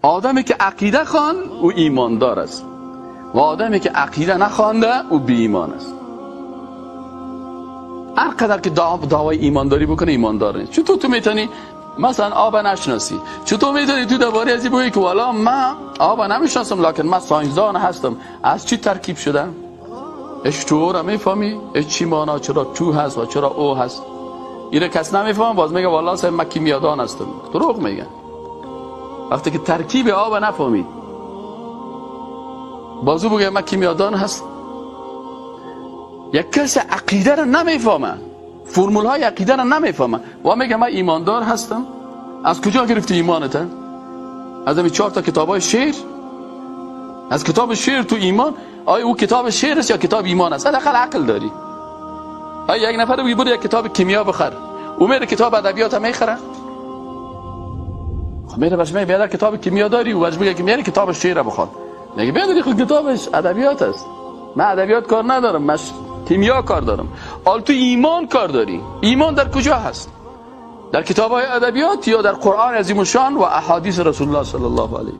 آدمی که عقیده خوان او ایماندار است و آدمی که عقیده نخوانده او بی ایمان است. هر قدر که دعوای ایمانداری بکنه ایماندار نیست. چطور تو میتونی مثلا آب نشناسی؟ چطور میتونی تو درباره از این بگی که والا من آب نمیشناسم لکن من ساینسدان هستم؟ از چی ترکیب شدم؟ H2O را میفهمی؟ اچ چی معنا، چرا تو هست و چرا او هست؟ اینو کس نمیفهم، باز میگه والا صاحب من کیمیادان هستم. دروغ میگن. وقتی که ترکیب آب نفهمید بازو بگه من کیمیادان هست. یک کس عقیده را نمیفهمه، فرمول های عقیده را نمیفهمه و میگه من ایماندار هستم. از کجا گرفتی ایمانت؟ از همین 4 تا کتاب های شعر؟ از کتاب شعر تو ایمان؟ آیا او کتاب شعر است یا کتاب ایمان است؟ حداقل عقل داری. آیا یک نفر بگی برو یک کتاب کیمیا بخر، او میره کتاب ادبیات هم میخره؟ خب میره باش میگه بیادر کتاب کیمیا داری، او باش میگه که میره کتاب شعر بخوان. میگه بیادر خود کتابش ادبیات است، من ادبیات کار ندارم، من کیمیا کار دارم. حال تو ایمان کار داری. ایمان در کجا هست؟ در کتاب های ادبیات یا در قرآن عظیم الشان و احادیث رسول الله صلی الله علیه.